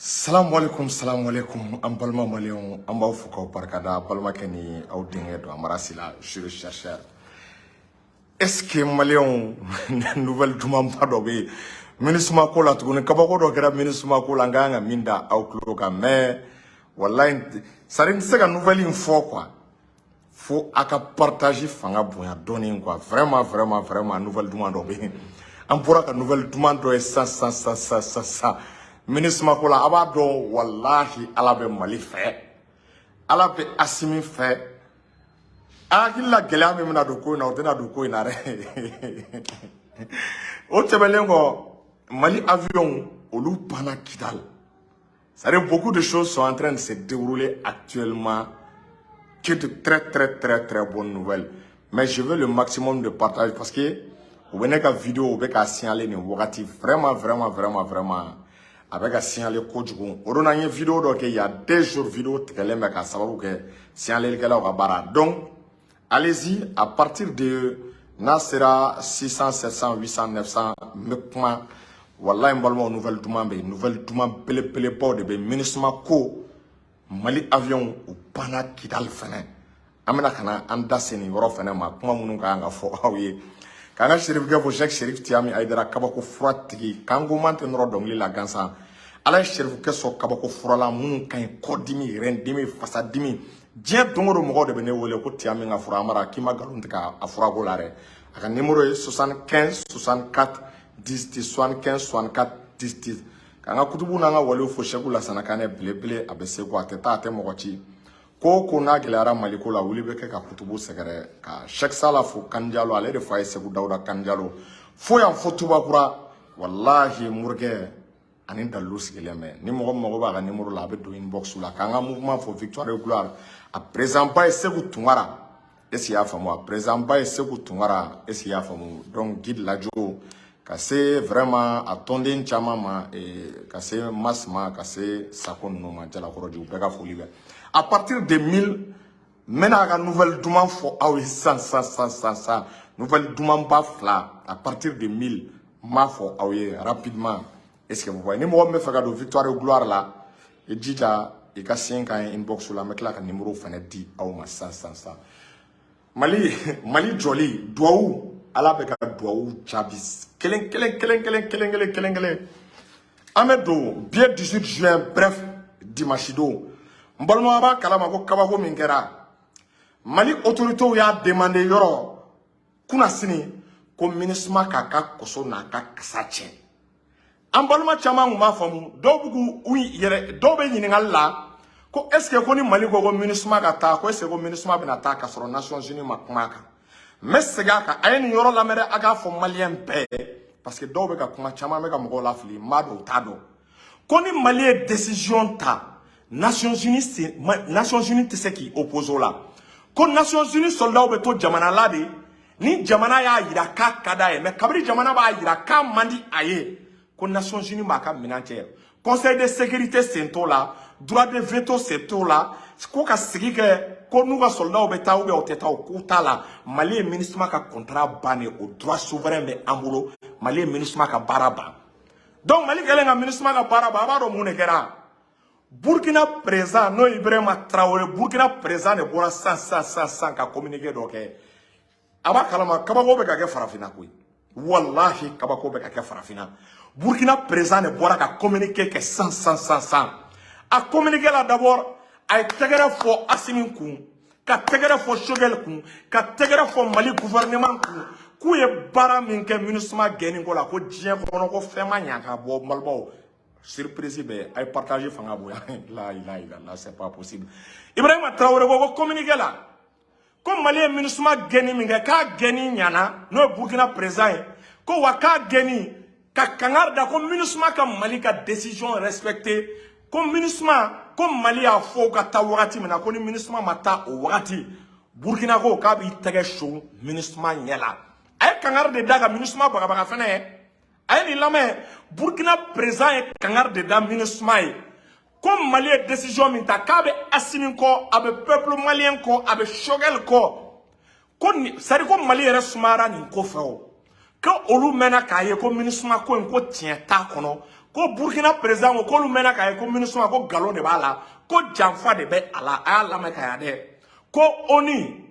Salamu alaikum, salamu alaikum. An balima maliyɛnw, an b'aw fo k'aw barikada. Balimakɛ ni aw denkɛ don, Amara Sila, je chercheur. Est ce que maliyɛnw, nouvelle dumanba dɔ bɛ yen MINUSMA ko la tuguni? Kabako dɔ kɛra MINUSMA ko la, n ka kan ka min da aw tulo kan, mais walayi, c'est à dire n tɛ se ka nouvelle in fɔ quoi, fo a ka partage fanga bonya dɔɔni quoi. Vraiment, vraiment, vraiment, nouvelle duman dɔ bɛ yen. An bɔra ka nouvelle duman dɔ ye sisan sisan sisan sisan sisan MINUSMA ko la. A b'a dɔn, walahi, Ala bɛ Mali fɛ, Ala bɛ Asimi fɛ. A hakili la, gɛlɛya min bɛna don ko in na, o tɛna don ko in na dɛ. O tɛmɛnen kɔ, Mali avion olu panna Kidal. C'est-à-dire, beaucoup de choses sont en train de se dérouler actuellement, que de très très très très bonnes nouvelles. Mais je veux le maximum de partage, parce que u bɛ ne ka vidéo, u bɛ k'a signaler nin wagati. Vraiment, vraiment, vraiment, vraiment, a bɛ ka signaler kojugu. O don na, n ye vidéo dɔ kɛ il y a 2 jours, vidéo tigɛlen bɛ k'a sababu kɛ signalerlikɛlaw ka baara. Donc allez-y, à partir de n'a sera 600, 700, 800, 900, n bɛ kuma. Walayi, n balimaw, nouvelle duman bɛ yen, nouvelle duman belebelebaw de bɛ yen. MINUSMA ko, Mali avion u panna Kidal fɛnɛ. An bɛna ka na an da se nin yɔrɔ fɛnɛ ma, kuma minnu ka kan ka fɔ aw ye. K'an ka Serifukɛ fo, Cheikh Serif Tiyami Ayidara, kabako fura tigi. K'an ko man tɛ nɔrɔ dɔnkili la gansan. Ala ye Serifukɛ sɔn kabako fura la minnu ka ɲi kɔdimi, rɛndimi, fasadimi. Diɲɛ don o don, mɔgɔw de bɛ ne wele ko Tiyami ka fura. Amara k'i ma nkalon tigɛ a furako la dɛ. A ka numéro ye 75 64 10 10, 75 64 10 10. K'an ka kutubu n'an ka waliw fo, Sɛku Lasana Kanɛ belebele, a bɛ segu, a tɛ taa, a tɛ mɔgɔ ci. Ko o ko n'a gɛlɛyara Maliko la, wuli bɛ kɛ ka kutubu sɛgɛrɛ. Ka Sɛki Sala fo, Kanjalo, ale de fa ye Segu Dawuda Kanjalo fo yan fo Tubakura. Walahi, morikɛ ani dalilu sigilen bɛ. Ni mɔgɔ min mago b'a ka numéro la, a bɛ don inbox la. K'an ka mouvement fo, Victoire et Gloire, a président ba ye Segu Tunkara. Est ce que i y'a faamu? A président ba ye Segu Tunkara. Est ce que i y'a faamu? Donc guide Lajo, ka se vraiment a tɔnden caman ma, ka se Mas ma, ka se Sako ninnu ma, Jalakɔrɔji, u bɛɛ ka foli bɛ. À partir de 1000, n bɛna a ka nouvelle duman fɔ aw ye sisan sisan sisan sisan sisan. Nouvelle dumanba fila, à partir de 1000, n b'a fɔ aw ye rapidement. Est ce que vous voyez? Ni mɔgɔ min bɛ fɛ ka don Victoire et Gloire la, i jija i ka sen kan inbox la, n bɛ tila ka numéro fana di aw ma sisan sisan sisan. Mali, Mali jɔli duwawu, Ala bɛ ka duwawu jaabi kelen kelen kelen kelen kelen kelen kelen kelen. An bɛ don bi ye 18 juin, bref, dimanche don. N balima b'a kalama ko kabako min kɛra, Mali autorités y'a demandé yɔrɔ kunnasini ko MINUSMA k'a ka koso n'a ka kasa cɛ. An balima caman kun b'a faamu, dɔw bɛ k'u yɛrɛ, dɔw bɛ ɲininkali la ko est ce que ko ni Mali ko ko MINUSMA ka taa, ko est ce que ko MINUSMA bɛna taa ka sɔrɔ Nations Unies ma kuma a kan? N bɛ segin a kan, a ye nin yɔrɔ lamɛn dɛ, a k'a fɔ maliyɛn bɛɛ ye, parce que dɔw bɛ ka kuma caman bɛ ka mɔgɔw lafili. N b'a dɔn, u t'a dɔn ko ni Mali ye décision ta, Nations Unies se, Nations Unies tɛ se k'i opposer o la, ko Nations Unies soldats bɛ to jamana la de ni jamana y'a yira k'a ka d'a ye. Mais kabini jamana b'a yira k'a man di a ye, ko Nations Unies b'a ka minɛn cɛ. Conseil de sécurité sen t'o la, droit de veto sen t'o la, ko ka sigi kɛ ko n'u ka soldats bɛ taa ou bien u tɛ taa, o k'u t'a la. Mali ye MINUSMA ka contrat ban de, o droit souverain bɛ an bolo. Mali ye MINUSMA ka baara ban. Donc Mali kɛlen ka MINUSMA ka baara ban, a b'a dɔn mun de kɛra? Burkina président, n'o ye Ibrahima Traoré, Burkina président de bɔra sisan sisan sisan sisan ka communiqué dɔ kɛ. A b'a kalama, kabako bɛ ka kɛ farafinna koyi. Walahi, kabako bɛ ka kɛ farafinna. Burkina président de bɔra ka communiqué kɛ sisan sisan sisan sisan. A communiqué la, d'abord a ye tɛgɛrɛ fɔ Asimi kun, ka tɛgɛrɛ fɔ Choguel kun, ka tɛgɛrɛ fɔ Mali gouvernement kun, k'u ye baara min kɛ MINUSMA gɛnni ko la, ko diɲɛ kɔnɔ ko fɛn ma ɲa ka bɔ. Malibaw, surprise bɛ a ye, partage fanga bonya. La ilaha illallah, c'est pas possible. Ibrahima Traoré ko communiqué la ko Mali ye MINUSMA gɛnni min kɛ, k'a gɛnni ɲana, n'o ye Burkina président ye, ko wa k'a gɛnni ka kangari da ko MINUSMA ka Mali ka décision respecter, ko MINUSMA, ko Mali y'a fɔ u ka taa wagati min na, ko ni MINUSMA ma taa o wagati, Burkina ko k'a b'i tɛgɛ so MINUSMA ɲɛ la. A ye kangari de da ka MINUSMA bagabaga fɛnɛ ye. A ye nin lamɛn, Burkina président ye kangari de da MINUSMA ye ko Mali ye décision min ta, k'a bɛ Asimi kɔ, a bɛ peuple malien kɔ, a bɛ Choguel kɔ, ko ni c'est à dire ko Mali yɛrɛ sumayara nin ko fɛ o, ko olu mɛnna k'a ye ko MINUSMA ko in, ko tiɲɛ t'a kɔnɔ. Ko Burkina président ko k'olu mɛnna k'a ye ko MINUSMA, ko nkalon de b'a la, ko janfa de bɛ a la. A y'a lamɛn ka yan dɛ. Ko ONU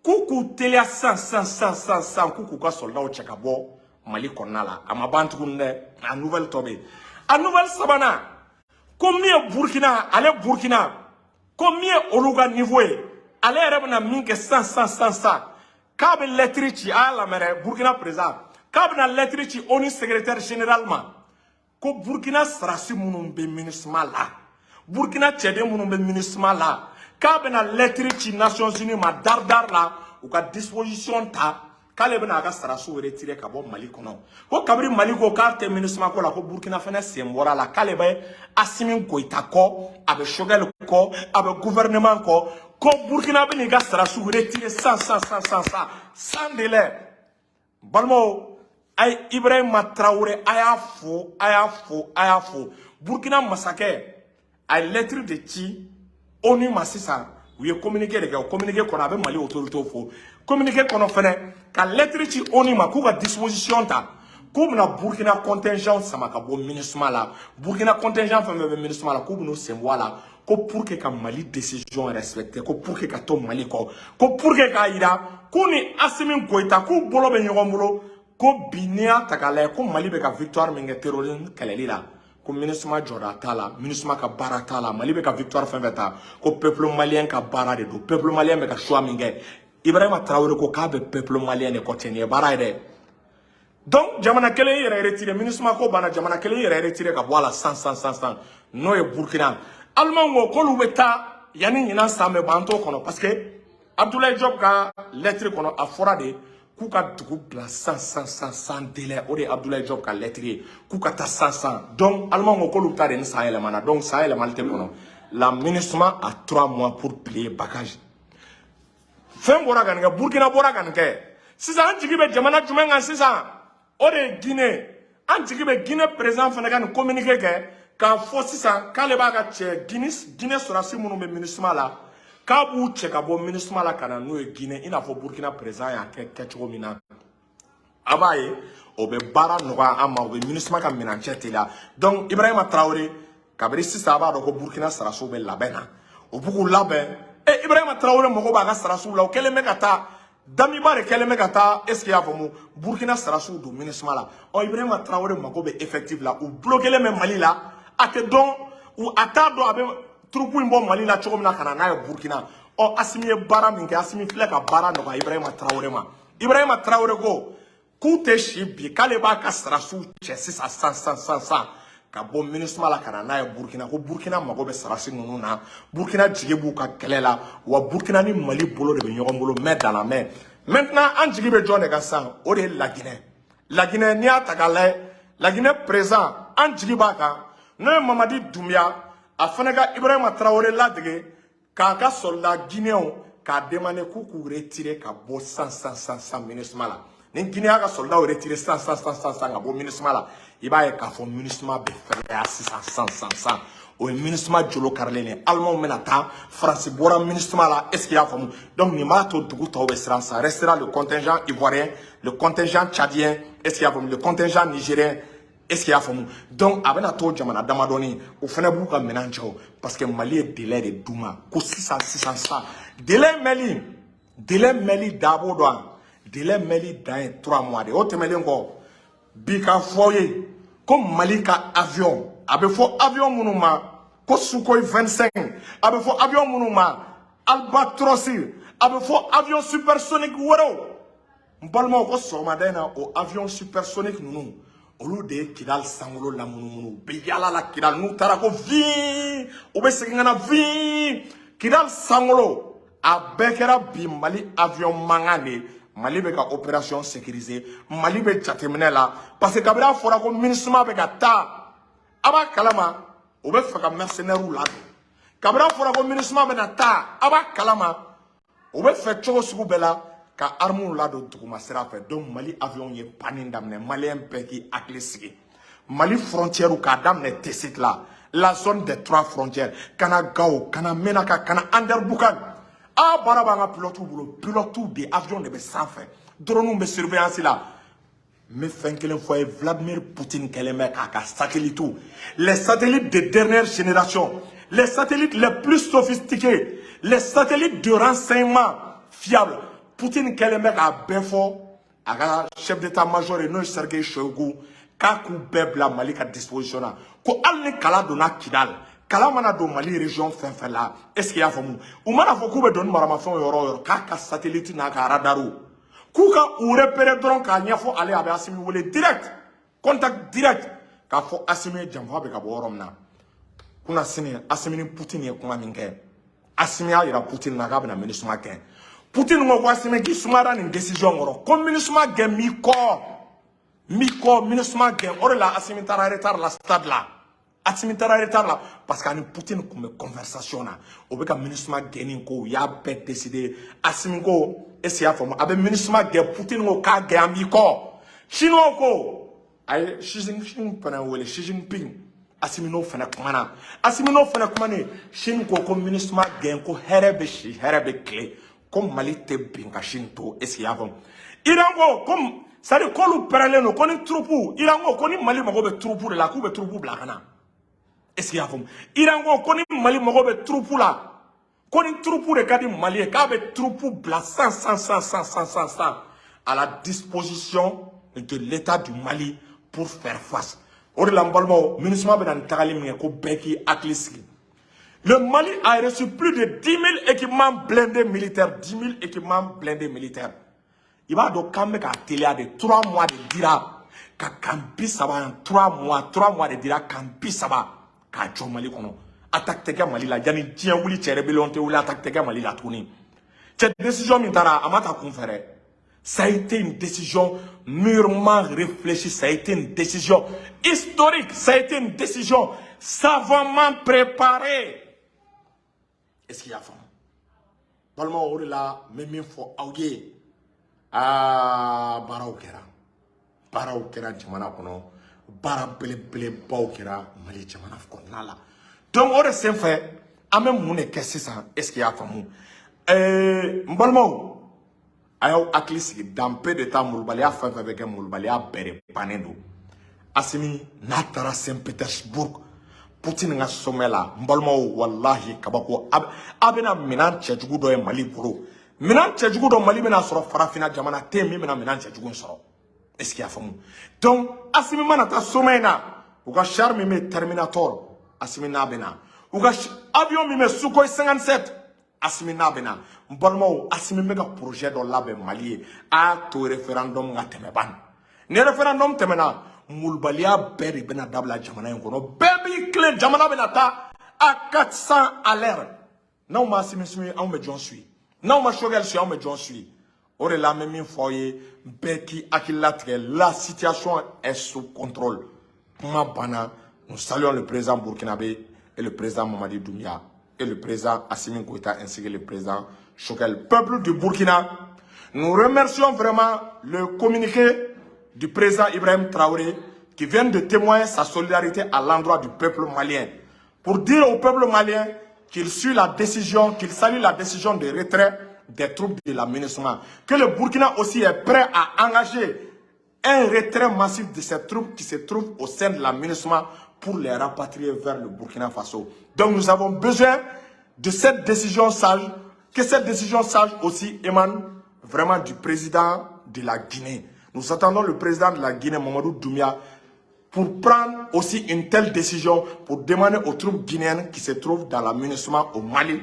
k'u k'u teliya sisan sisan sisan sisan sisan, k'u k'u ka soldats cɛ ka bɔ Mali kɔnɔna la. A ma ban tuguni dɛ, a nouvelle tɔ bɛ yen. A nouvelle sabanan, ko min ye Burkina, ale Burkina, ko min ye olu ka niveau ye, ale yɛrɛ bɛna min kɛ sisan sisan sisan sisan, k'a bɛ lettre ci. A y'a lamɛn dɛ, Burkina président k'a bɛna lettre ci ONU secrétaire général ma, ko Burkina sarasi minnu bɛ MINUSMA la, Burkina cɛden minnu bɛ MINUSMA la, k'a bɛna lettre ci Nations Unies ma dari dari la, u ka disposition ta, k'ale bɛna a ka sarasiw retirer ka bɔ Mali kɔnɔ. Ko kabiri Mali ko k'a tɛ MINUSMA ko la, ko Burkina fana sen bɔra a la, k'ale bɛ Assimi Goïta kɔ, a bɛ Choguel kɔ, a bɛ gouvernement kɔ, ko Burkina bɛ n'i ka sarasiw retirer sisan sisan sisan sisan sisan, sans délai. Balimaw, a ye Ibrahima Traoré, a y'a fo, a y'a fo, a y'a fo. Burkina masakɛ a ye lettre de ci ONU ma sisan. U ye communiqué de kɛ. O communiqué kɔnɔ, a bɛ Mali autorité fo. Communiqué kɔnɔ fɛnɛ, ka lettre ci ONU ma k'u ka disposition ta, k'u bɛna Burkina contingent sama ka bɔ MINUSMA la. Burkina contingent fɛn fɛn bɛ MINUSMA la, k'u bɛn'u sen bɔ a la, ko pour que ka Mali décision respecter, ko pour que ka to Mali kɔ, ko pour que k'a yira k'u ni Assimi Goïta k'u bolo bɛ ɲɔgɔn bolo. Ko bi, n'i y'a ta k'a lajɛ, ko Mali bɛ ka victoire min kɛ terrorisme kɛlɛli la, ko MINUSMA jɔda t'a la, MINUSMA ka baara t'a la. Mali bɛ ka victoire fɛn fɛn ta, ko peuple malien ka baara de don, peuple malien bɛ ka choix min kɛ. Ibrahima Traoré ko k'a bɛ peuple malien de kɔ. Cɛ, nin ye baara ye dɛ. Donc jamana kelen yɛrɛ retiré, MINUSMA ko banna, jamana kelen yɛrɛ retiré ka bɔ a la san san san san, n'o ye Burkina. Alimanw ko k'olu bɛ taa yanni ɲinan san bɛ ban, an t'o kɔnɔ, parce que Abdoulaye Diop ka lettre kɔnɔ, a fɔra de k'u ka dugu bila san san san, sans délai. O de ye Abdoulaye Diop ka lettre ye, k'u ka taa san san. Donc Alimanw ko k'olu bɛ taa de ni san yɛlɛmana. Donc san yɛlɛmali tɛ kɔnɔ. La MINUSMA a 3 mois pour plier bagage. Fɛn bɔra ka nin kɛ, Burkina bɔra ka nin kɛ. Sisan an jigi bɛ jamana jumɛn kan sisan? O de ye Guinée. An jigi bɛ Guinée président fana ka nin communiqué kɛ k'a fɔ sisan k'ale b'a ka cɛ Guinée, Guinée sɔrɔdasi minnu bɛ MINUSMA la, k'a b'u cɛ ka bɔ MINUSMA la ka na n'u ye Guinée, i n'a fɔ Burkina président y'a kɛ kɛcogo min na. A b'a ye, o bɛ baara nɔgɔya an ma, o bɛ MINUSMA ka minɛn cɛ teliya. Donc Ibrahima Traoré, kabini sisan a b'a dɔn ko Burkina sarasiw bɛ labɛn na, o b'u k'u labɛn. E, Ibrahima Traoré mago b'a ka sarasiw la. O kɛlen bɛ ka taa Damiba de kɛlen bɛ ka taa, est ce que i y'a faamu, Burkina sarasiw don MINUSMA la. Ɔ, Ibrahima Traoré mago bɛ effectif la. U bloqué bɛ Mali la, a tɛ dɔn, a t'a dɔn a bɛ troupe in bɔ Mali la cogo min na ka na n'a ye Burkina. Ɔ, Assimi ye baara min kɛ, Assimi filɛ ka baara nɔgɔya Ibrahima Traoré ma. Ibrahima Traoré ko k'u tɛ si bi, k'ale b'a ka sarasiw cɛ sisan san san san san ka bɔ MINUSMA la ka na n'a ye Burkina. Ko Burkina mago bɛ sarasi ninnu na, Burkina jigi b'u ka kɛlɛ la, wa Burkina ni Mali bolo de bɛ ɲɔgɔn bolo, main dans la main. Maintenant an jigi bɛ jɔn de kan sisan? O de ye Laginɛ. Laginɛ, n'i y'a ta k'a lajɛ, Laginɛ président, an jigi b'a kan, n'o ye Mamadi Doumbouya. A fana ka Ibrahima Traoré ladege k'a ka soldat guinéenw k'a demander k'u k'u retirer ka bɔ san san san san MINUSMA la. Ni Guinée y'a ka soldat retirer san san san san san ka bɔ MINUSMA la, i b'a ye k'a fɔ MINUSMA bɛ fɛgɛya sisan san san san. O ye MINUSMA jolo karilen ye. Alimanw bɛna taa, Faransi bɔra MINUSMA la, est ce que i y'a faamu? Donc nin b'a to dugu tɔw bɛ siran. Ça restera le contingent ivoirien, le contingent tchadien, est ce que i y'a faamu, le contingent nigérien, est ce que i y'a faamu? Donc a bɛna to jamana damadɔni, o fana b'u ka minɛn cɛ o, parce que Mali ye délai de d'u ma ko sisan sisan sisan. Délai mɛli dabo dɔn, délai mɛli dan ye 3 mois de. O tɛmɛnen kɔ, bi k'a fɔ aw ye ko Mali ka avion, a bɛ fɔ avion minnu ma ko Sukhoi 25, a bɛ fɔ avion minnu ma Albatros, a bɛ fɔ avion supersonique wɛrɛw, n balimaw, ko sɔgɔmada in na, o avion supersonique ninnu, olu de ye Kidali sankolo lamunumunu. U bɛ yaala la Kidali, n'u taara ko vii, u bɛ segin ka na vii. Kidali sankolo a bɛɛ kɛra bi Mali avion mankan de ye. Mali bɛ ka opération sécuriser, Mali bɛ jateminɛ la, parce que kabini a fɔra ko MINUSMA bɛ ka taa, a b'a kalama u bɛ fɛ ka mercenaires ladon. Kabini a fɔra ko MINUSMA bɛ na taa, a b'a kalama u bɛ fɛ cogo sugu bɛɛ la ka armes ladon duguma sira fɛ. Donc Mali avion ye panni daminɛ. Malien bɛɛ k'i hakili sigi. Mali frontière, k'a daminɛ Tessit la, la zone des trois frontières, ka na Gao, ka na Menaka, ka na Anderamboukane, a baara b'an ka pilotes bolo. Pilotes de avion de bɛ sanfɛ, drone bɛ surveillance la. N bɛ fɛn kelen fɔ a ye: Vladimir Poutine kɛlen bɛ k'a ka satellite, les satellites de dernière génération, les satellites les plus sophistiqués, les satellites de renseignement fiables, Poutine kɛlen bɛ k'a bɛɛ fɔ a ka chef d'état-major ye, n'o ye Sergei Shoigu, k'a k'u bɛɛ bila Mali ka disposition na, ko hali ni kala donna Kidal, kala mana don Mali région fɛn fɛn la, est ce que i y'a faamu, u mana fɔ k'u bɛ don ni maramafɛnw yɔrɔ o yɔrɔ, k'a ka satellite n'a ka radarw k'u ka u repérer dɔrɔn k'a ɲɛfɔ ale. A bɛ Asimi wele direct, contact direct, k'a fɔ Asimi ye janfa bɛ ka bɔ yɔrɔ min na. Kunna sini, Asimi ni Poutine ye kuma min kɛ, Asimi y'a yira Poutine na k'a bɛna MINUSMA gɛn. Poutine ko Asimi k'i sumayara nin décision kɔrɔ, ko MINUSMA gɛn m'i kɔ, m'i kɔ, MINUSMA gɛn. O de la Asimi taara retard la stade la. Asimi taara retard la parce que ani Poutine tun bɛ conversation na, o bɛ ka MINUSMA gɛnni ko, u y'a bɛɛ décider. Asimi ko, est ce que i y'a faamu, a bɛ MINUSMA gɛn. Poutine ko k'a gɛn, an b'i kɔ. Chinois ko a ye Xi Jinping fana wele, Xi Jinping. Asimi n'o fana kumana, Asimi n'o fana kumanen, Chine ko ko MINUSMA gɛn, ko hɛrɛ bɛ si, hɛrɛ bɛ tile, ko Mali tɛ bin ka Chine to. Est ce que i y'a faamu? Iran ko ko c'est à dire k'olu pɛrɛnlen don, ko ni troupe, Iran ko ko ni Mali mago bɛ troupe de la, k'u bɛ troupe bila ka na. Est ce que i y'a faamu? Iran ko ko ni Mali mago bɛ troupe la, ko ni troupe de ka di Mali ye, k'a bɛ troupe bila 100 100 100 100 100 100 100 à la disposition de l'État du Mali pour faire face. O de la, n balimaw, MINUSMA bɛna nin tagali min kɛ, ko bɛɛ k'i hakili sigi. Le Mali a reçu plus de 10 000 équipements blindés militaires, 10 000 équipements blindés militaires. I b'a dɔn k'an bɛ k'a teliya de. 3 mois de dira ka camp 30 yan, 3 mois, 3 mois de dira camp 30 k'a jɔ Mali kɔnɔ. Attaque tɛ kɛ Mali la yanni diɲɛ wuli cɛ, rébellion tɛ wuli, attaque tɛ kɛ Mali la tuguni. Cɛ, décision min taara, a ma ta kun fɛ dɛ. Ça a été une décision mûrement réfléchie, ça a été une décision historique, ça a été une décision savamment préparée. Est-ce qu'il y a faamu? Balimaw, o de la n bɛ min fɔ aw ye, aa, baaraw kɛra, baaraw kɛra jamana kɔnɔ, baara belebelebaw kɛra Mali jamana kɔnɔna la. Donc o de senfɛ, an bɛ mun de kɛ sisan? Est ce que i y'a faamu? N balimaw, a y'aw hakili sigi, dans peu de temps, molobaliya fɛn fɛn bɛ kɛ, molobaliya bɛɛ de bannen don. Asimi n'a taara Saint Petersburg, Poutine ka sommet la, n balimaw, walahi kabako, a bɛna minɛn cɛjugu dɔ ye Mali bolo, minɛn cɛjugu dɔ Mali bɛna sɔrɔ. Farafinna jamana tɛ yen min bɛna minɛn cɛjugu in sɔrɔ. Est ce que i y'a faamu? Donc Asimi mana taa sommet in na, u ka char min bɛ Terminator, Asimi n'a bɛ na, u ka avion min bɛ Sukhoi 57, Asimi n'a bɛ na. N balimaw, Asimi bɛ ka projet dɔ labɛn Mali ye. A y'a to référendum ka tɛmɛ ban. Ni référendum tɛmɛna, molobaliya bɛɛ de bɛna dabila jamana in kɔnɔ, bɛɛ b'i tilen, jamana bɛna taa à 400 à l'heure. N'anw ma Asimi suit, anw bɛ jɔn suit? N'anw ma Choguel suit, anw bɛ jɔn suit? O de la, an bɛ min fɔ aw ye, bɛɛ k'i hakili latigɛ, la situation est sous contrôle. Kuma banna. Nous saluons le président burkinabé et le président Mamadi Doumbia et le président Assimi Goïta ainsi que le président Choguel. Peuple du Burkina, nous remercions vraiment le communiqué du président Ibrahim Traoré qui vient de témoigner sa solidarité à l'endroit du peuple malien. Pour dire au peuple malien qu'il suit la décision, qu'il salue la décision de retrait des troupes de la MINUSMA. Que le Burkina aussi est prêt à engager un retrait massif de ces troupes qui se trouvent au sein de la MINUSMA pour les rapatrier vers le Burkina Faso. Donc nous avons besoin de cette décision sage, que cette décision sage aussi émane vraiment du président de la Guinée. Nous attendons le président de la Guinée, Mamadou Doumbia, pour prendre aussi une telle décision pour demander aux troupes guinéennes qui se trouvent dans la MINUSMA au Mali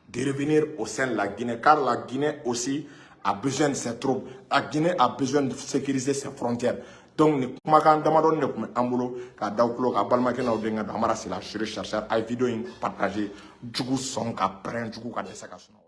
de revenir au sein de la Guinée, car la Guinée aussi a besoin de ses troupes. La Guinée a besoin de sécuriser ses frontières. Donc, ni kumakan damadɔni de tun bɛ an bolo k'a da aw tulo kan. Balimakɛ n'aw denkɛ don, Amara Sila, chéri chercheur. A ye vidéo in partager, jugu sɔn ka pɛrɛn, jugu ka dɛsɛ ka sunɔgɔ.